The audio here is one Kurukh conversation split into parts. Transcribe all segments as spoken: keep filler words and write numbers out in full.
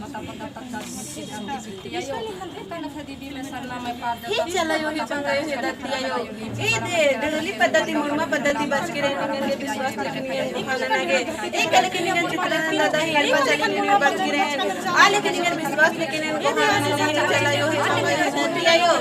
हे चला आयो, हे चंगा आयो, हे धरती आयो। ए दे, डोली पद्धति, मुड़मा पद्धति बचकी रई, निंगन गे विश्वास लेके निंगन गे खाना ना गे। ए कल के निंगन चित्रन दादा ही अल्पा चली निंगन बचकी रई। आ लेके निंगन विश्वास लेके निंगन गे खाना ना गे। चला आयो, हे चंगा आयो, हे धरती आयो।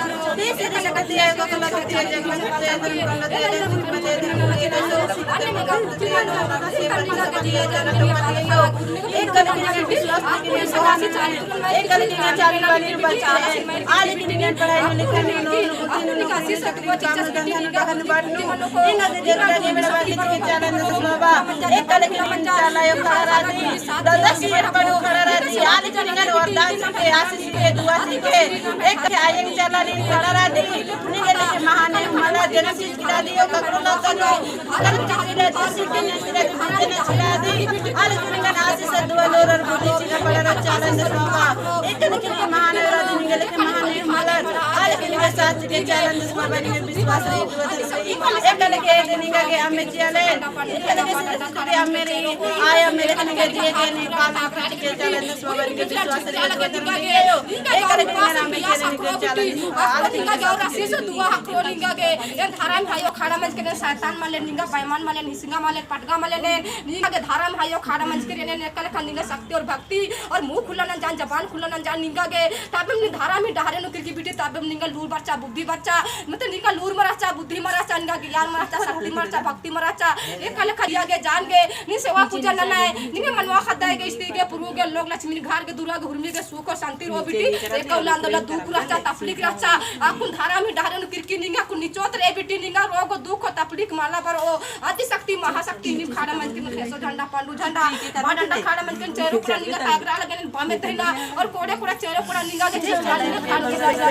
के दुआ सीखे, एक आयंग चला नीन खड़ा रअदी, निंगन लेखे महाने मला जन सीच किला दियो, ककड़ो ला तनो, कर चिकिला दी, सीखे ने किला दी, चिकिला दी, आले निंगन आशीष दुआ लोर और बुद्धि चिका पड़ा रहा चालन दस बाबा। एक लेखे महाने रअदी, निंगन लेखे महाने मला, आले निंगन साथ चिके चालन दस बाबा, निंगन विश्वास रही दुआ दस रही। एक लेखे एक निंगा के अम्मे चियाले, एक लेखे से चिके अम्मे रही, आय अम्मे लेखे निंगन दिए के नहीं, पालन कर चिके चालन दस बाबा, निंगन विश्वास रही दुआ दस रही। एक लेखे निंगन अम्मे चियाले, निंगन चालन दस बाबा, आले निंगन साथ चिके दुआ हको निंगा गे, एन धरम हयो खड़ा मंजकी रई, शैतान मले निंगा, बेईमान मले, निसिंगा मले, पटगा मले ने, निंगा गे धरम हयो खड़ा मंजकी रई ने, एका लेखा निंगा शक्ति और भक्ति और मुँह खुला नंजान, जबान खुला नंजान निंगा गे, तबे नी धरम ही डहरे नू किरकी बिटी, तबे निंगा लूर बरचा, बुद्धि बरचा, मतलब निंगा लूर मरचा, बुद्धि मरचा, निंगा ज्ञान मरचा, शक्ति मरचा, भक्ति मरचा, एका लेखा दिया गे जान गे, नी सेवा पूजा ननय, निंगा मनवा ख़द्दय गे, स्त्री गे, पुरु गे, लोग लक्ष्मी घर गे, दुर्गा गे, हुरमी गे, सुख और शांति रओ बिटी, एका उल्ला अंदर ला दुख रहचा, तकलीफ रहचा, अक्कुन धरम ही डहरे नू किरकी निंगा, अक्कुन निचोत रई बिटी निंगा, रोग दुख तकलीफ मला बरओ, आदि शक्ति महाशक्ति नीम खड़ा मंजकी रई, ख़ेसो झंडा, पांडु झंडा, बा डंडा खड़ा मंजकी रई, चेरो कड़ा निंगा कागरा लगे बामे तहिना, और कोड़े कोड़ा चेरो कोड़ा निंगा गे चीज चाल निंगा खान के जाय जाय।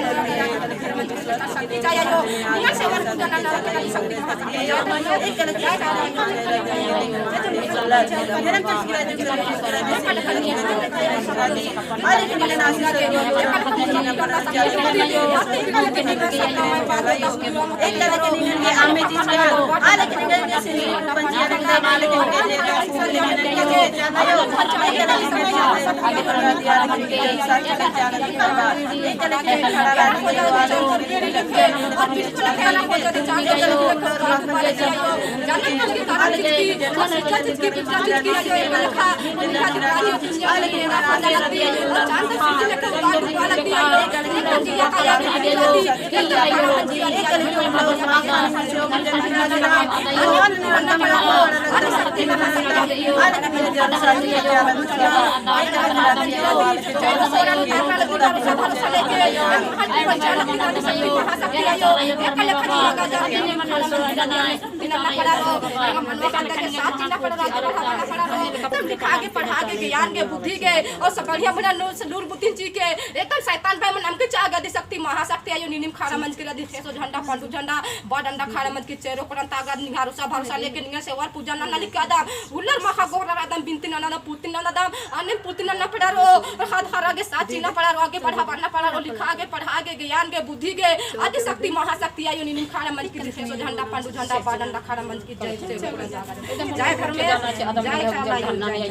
आगे पढ़ा के ज्ञान के बुद्धि के और सब बढ़िया बढ़िया नूर से नूर बुद्धि ची के एकदम शैतान भाई मन हमके चाह गदी शक्ति महाशक्ति आयो नीनिम खड़ा मंजकी रअदी ख़ेसो झंडा पांडु झंडा बा डंडा खड़ा मंजकी चेरो कोड़न तागद निंगा भरोसा भरोसा लेके निंगा सेवा पूजा नना लिखा दम हुल्लर माखा गोरा रअदम बिनती नना पुरती नना दम अने पुरती नना पड़ारो और खाद खरा के साथ चिना पड़ारो आगे बढ़ा बढ़ना पड़ारो लिखा आगे पढ़ा आगे ज्ञान के बुद्धि के आदि शक्ति महाशक्ति आयो नीनिम खड़ा मंजकी ख़ेसो झंडा पांडु झंडा बा डंडा खड़ा मंजकी जय जय जय धर्मेश जय काला जय